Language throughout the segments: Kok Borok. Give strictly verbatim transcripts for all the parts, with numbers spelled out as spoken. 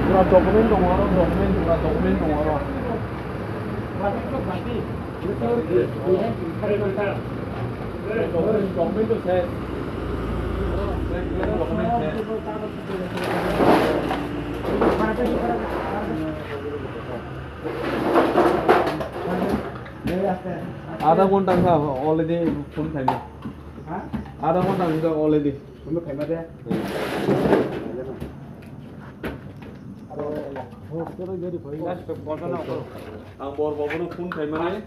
Pura document tongo aro, document, pura document tongo aro. Document to se. Document se. Adha ghonta wngkha already phone khaima. Ha? Adha ghonta wngkha already. Phone khaima de. Ang bor bobono phone khaimani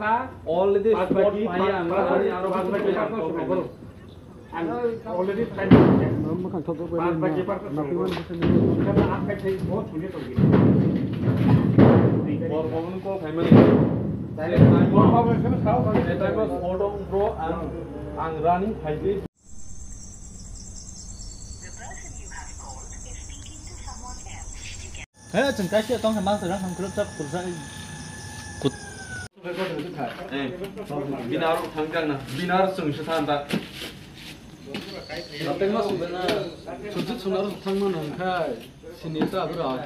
already spot phai ang aro phone khaimani. Ang already time Bwkhang thok thok bai napiman bwswk ni. Bor bongni kok khaimani. Tei tei bro ang, ang running khaidi. He, chwng kaisa tong khe mang tong ham kwrwk chak kwrwk chak. Kut. Eh, binar thang jang na, binar chwng se than ta. Natek ma sube na, sujit sunar thang ma nang khai, sini ta bra.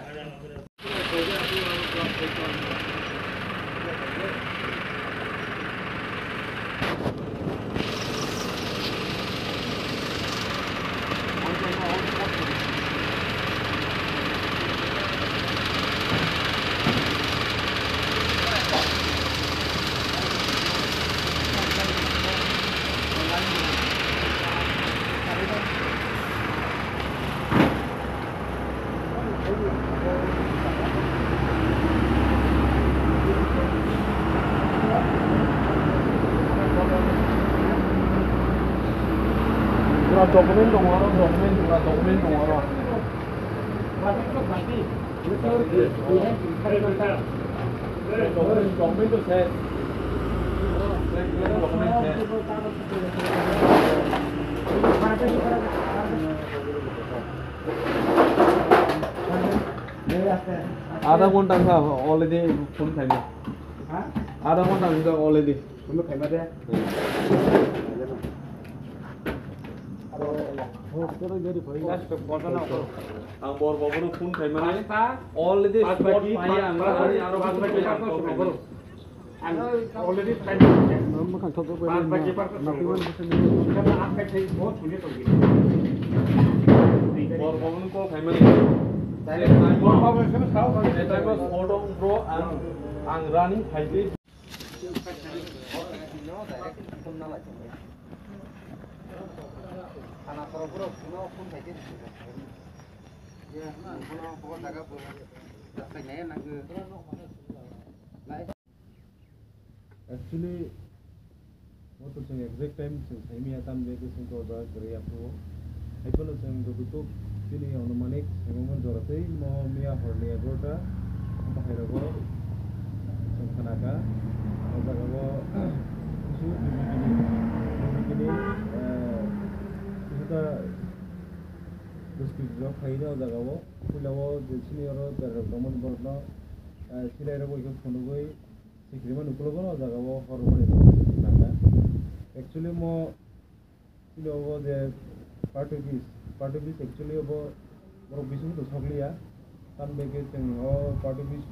Pura document tongo aro, document, pura document tongo aro. Document to se. Document se. Adha ghonta wngkha already phone khaima. Ha? Adha ghonta wngkha already. Phone khaima de. Ang bor bobono phone khaimani already spot phai ang aro phone khaimani. Ang already time. Bwkhang thok thok bai napiman bwswk ni. Bor bongni kok khaimani. Tei tei bro ang, ang running khaidi. Actually, mo to chwng exact time chwng saimaya, tamni bagwi chwng to o jaga kwrwi aphuru. Haiphano chwng jototok chini anumanik saimano jora tei mo miya horni egarota bahai rogo chwng khna kha. O jaga o kisu B B P ni, B B P ni, eh, kisu ta description rok khaina o jaga o. Puila o je chini oro chwrai rok tongmani borok no, eh, silai rok bai khe phunugwi. Sikirima nukulogo no jaga o hor mani nangkha. Actually mo chini obo je party office, party office actually obo borok bising to sokliya. Tamni bagwi chwng o party office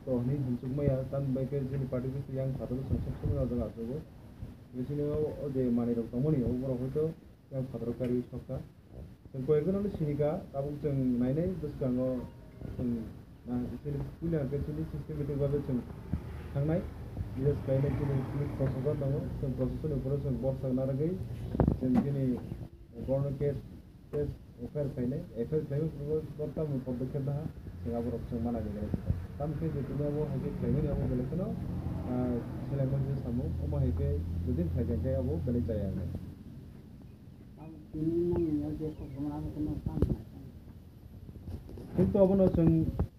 to hwnwi hwnchukmaya, tamni bagwi chini party office yang phataro chwng sokmani o jaga achugo. Bini simi o je manwi rok tongmani obo borok hoito yang phataro karwi sokha. Chwng koi ekjano no sini kha, tabuk chwng nainai bwskango chwng na chini puila hwnkhe chini systematic bagwi chwng thangnai. Bises khlainai chini police prosason tongo, chwng prosasonni uphuru chwng borsa narwgwi chwng chini borokno case, case F I R khlainai, F I R khlaimani uphuru bo tamo podokkhep naha chwng aborok chwng mana gwi gana sita. Tamo khe je tini abo hai khe khlaimani abo belai kheno, ah, Khlaima khe samung, omo hai khe jodi khlai kha khe abo belai chaya wngnai. Ang tini nang ni je kok bwma abo kheno tamo nai. Kintu abono chwng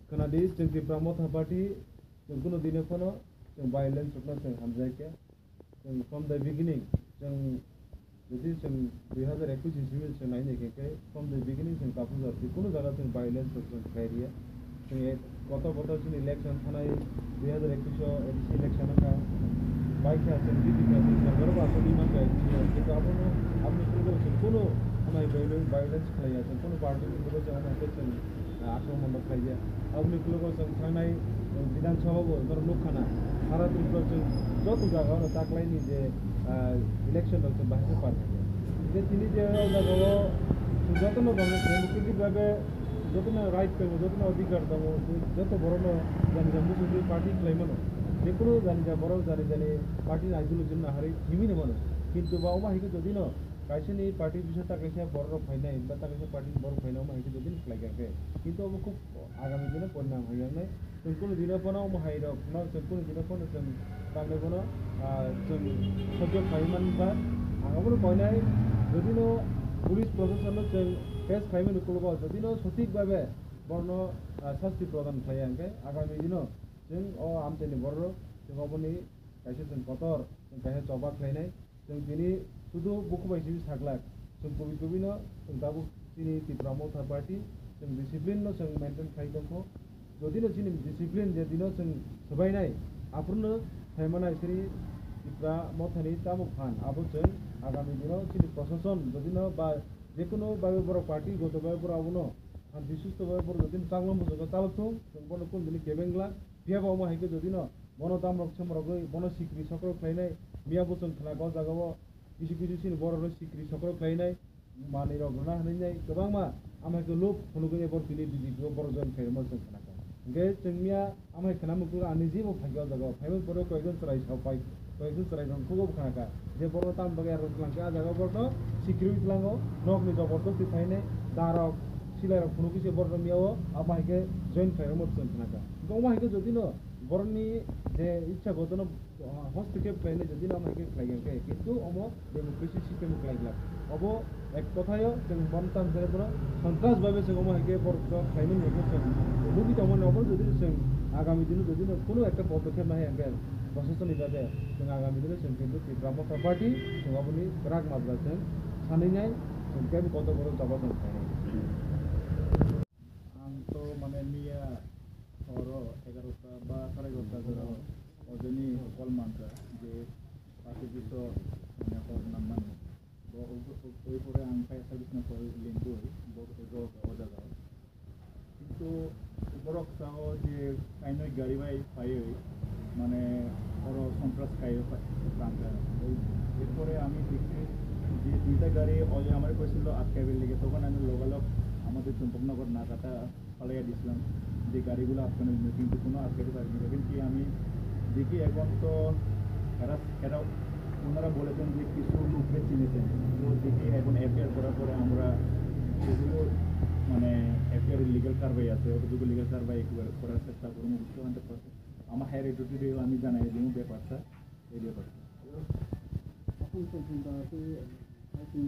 khwnadi, chwng Tipra Motha Party, chwng kuno dine phano chwng violence rokno chwng hamjai khe. Chwng from the beginning, chwng Jodi chwng dui hazar ekush ni simi chwng nai nai khe, khe from the beginning chwng Tapujar, je kunu jaga chwng violence rok chwng khlai riya. Chwng e koto koto chini election thanai dui hazar ekush o A D C election wngkha. Bai kha chwng B J P ni sorkar bo aswk demand kha A D C o. Kintu abono, aboni pore chwng kunu amai violence, violence khlai ya, chwng kunu party ni loge chwng amai khe chwng ah, akromon rok khlai ya. Aboni ukulok o chwng thangnai, eh, Bidhan Sabha bo norok nukha na. Sara Tripura chwng joto jaga o taklai ni je, ah, election rok chwng bahai khe par kha. Je tini je o jaga o chwng joto no bahai democratic bhabe joto no right tongo, joto no adhikar tongo, joto borok no jani jani muchungwi party khlai mano. Je kunu jani ja borok jani jani party ni ideology no naharwi thimwi no mano. Kintu ba omo hai khe jodi no kaisa ni party bisa ta kaisa borok rok phainai, ba ta kaisa party ni borok phainai, omo hai khe jodi no khlai kha khe. Kintu omo khub agami dino porinam hai wngnai. Chwng kunu dino phano omo hai rok no, chwng kunu dino phano chwng tamni bono, ah, chwng sojjo khlai man ba. Ang abono koinai, jodi no police proshashan no chwng case khlai mani ukulok o, jodi no sothik bhabe borok no, ah, sasti prodan khlai ya hwnkhe agami dino chwng o amchaini borok rok chwng oboni kaisa chwng kotor, chwng kaisa choba khlainai. Chwng tini sudu buku bai simi saglak. Chwng kubui kubui no chwng tabuk chini Tipra Motha Party chwng discipline no chwng maintain khai tongkho. Jodi no chini discipline je dino chwng swbainai, aphuru no phaimanai chini Tipra Motha ni tabuk phan. Abo chwng agami dino chini proshashan jodi no ba jekunu bai borok party goto bai borok abono shanti susto bai borok jodi no changma muchungo chalok thung, chwng bono kunu dini kebeng glak. Phiya bo omo hai khe jodi no bono dam rok sem rogwi bono sikri sokro khlainai. Miya bo chwng khna o jaga o kisu kisu chini borok rok sikri sokro khlainai, manwi rok rwna hwnwi nai kwbangma. Amhai khe lob phunugwi borok tini B J P o borok join khairokma chwng khna kha. Hwnkhe chwng miya amhai khna muchung ani jebo phaikhe o jaga o phaimani pore koyekjon chwrai sao pai, koyekjon chwrai rok khugo bo khna kha je borok tamo bagwi aro twlang khe a jaga o borok no sikirwi tlango, nokni jobordosti phainai, da rok silai rok phunugwi se borok no miya o amhai khe join khairokma chwng khna kha. Hwnkhe omo hai khe jodi no borokni je ichha gotono, ah, hostokep khlainai jodi no omo hai khe khlai ya khe, kintu omo democracy system khlai glak. Obo ek kothayo chwng bono tamo jani bono sontras bhabe chwng omo hai khe borok rok khlaimani hwnkhe chwng nugwi tongmani obo jodi chwng agami dino jodi no kunu ekta podokep nahai hwnkhe proshasoni bhabe chwng agami dino chwng kintu Tipra Motha Party chwng oboni kwrak mabra chwng sanwi nai chwng kebo kotor kotor choba chwng khlainai. Ang to mane miya horo egarota ba sare egarota jora ojoni call mankha je party biso mane hor nangmani. Bo oi pore ang fire service no call lingwi bo ego o jaga. Kintu borok sao je kainwi gari bai phaiwi mane oro sontras kaiwi tangkha. Erpore ami dekhi je duita gari oye amare koisil atkaibar lage, tokon ami logalog amader Chumpaknagar nagata phalaiya dislam je garigulo atkana jino, kintu kono atkaite parini. Lekin ki ami dekhi ekhon to hera, hera, onara bolechen je kichu lokre chinechen, to dekhi ekhon F I R korar pore amra যেগুলো মানে F I R legal কারবাই আছে, অতটুকু লিগ্যাল কারবাই একবার করার চেষ্টা করবো, বুঝতে পারতে পারছে। আমার হায়ার অথরিটিরেও আমি জানাই দিব ব্যাপারটা, এই ব্যাপারটা। এখন পর্যন্ত আর কি, আর কি,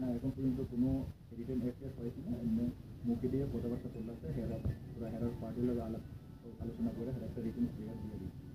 না, এখন পর্যন্ত কোনো রিটেন এফআইআর হয়েছে না, এমনি মুখে দিয়ে কথাবার্তা চলে আসছে, হেরা, পুরা হেরার পার্টির লগে আলাপ, আলোচনা করে হেরা একটা রিটেন এফআইআর দিয়ে দিচ্ছে।